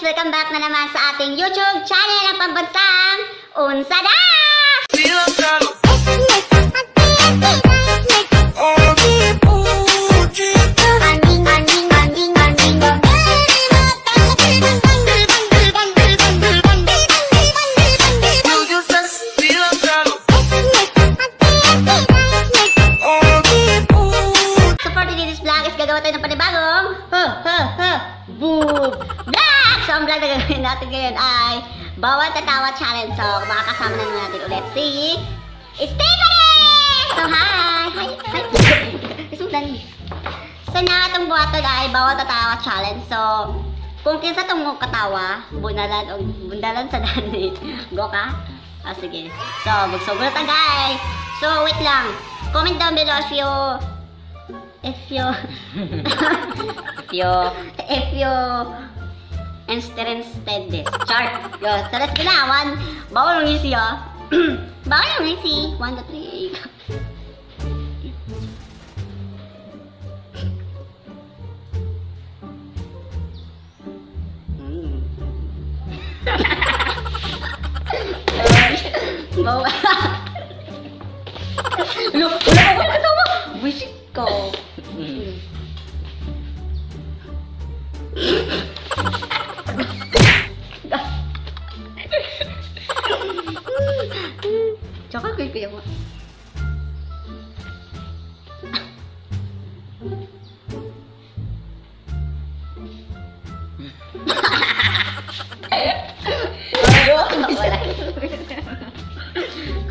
Welcome back na naman sa ating YouTube channel, ang pambansang Unsa Da! So for today's vlog is gagawa tayo ng panibagong vlog! So ang vlog na gagawin natin ngayon ay Bawal Tatawa Challenge. So makakasama na naman natin ulit si Stephanie! So hi! Hi! Hi! Sudan! So na itong buhaton ay Bawal Tatawa Challenge. So kung kinsa itong katawa, bunalan o bundalan sa dani. Go ka? Ah, sige. So magsugod na guys! So wait lang. Comment down below if you interested this chart. Yo, so let's go na. One, bawal ang easy ah. Bawal ang easy. 1, 2, 3. Bawal. Wala, wala ko katawa. Wisit ko. Tsaka kay kuya mo.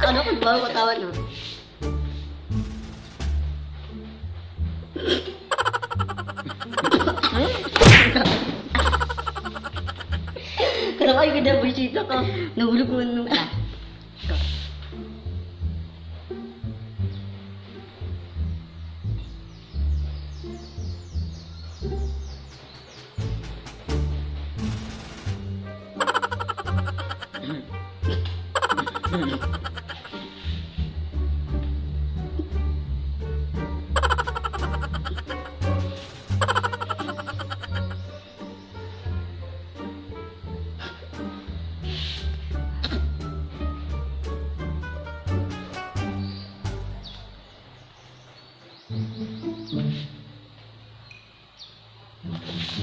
Ano kung bago ko tawa no? Pero ay ganda bullshit ako. Nahulog mo nung ah. Go.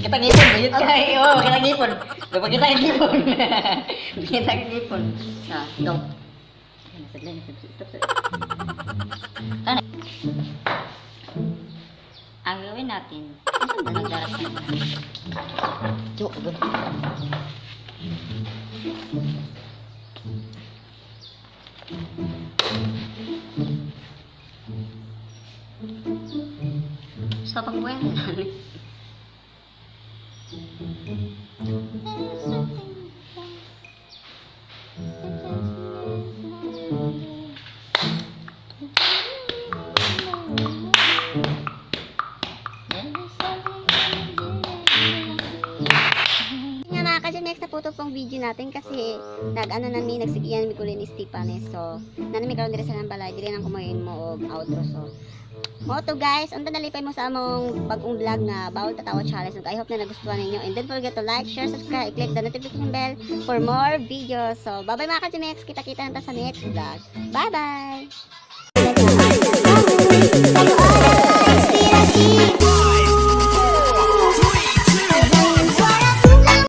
Kita ngipon, bayot ka. Oh, kita ngipon. Dapat kita ngipon. Kita ngipon. Ah, go. Ano? Ang gawin natin, magdarat tayo. So, pagbuhay na namin. Nga mga ka-Gmex, naputo pong video natin kasi nag-ano nami, nagsigiyan mi kulit ni Stephanie. So, nanami karon diri sa nang balay, dili nang kumain mo og outro. So, mo to guys, unta nalipay mo sa among bagong vlog na Bawal Tatawa Challenge. So, I hope na nagustuhan ninyo. And don't forget to like, share, subscribe, click the notification bell for more videos. So, bye-bye mga ka-Gmex. Kita-kita na ta sa next vlog. Bye-bye!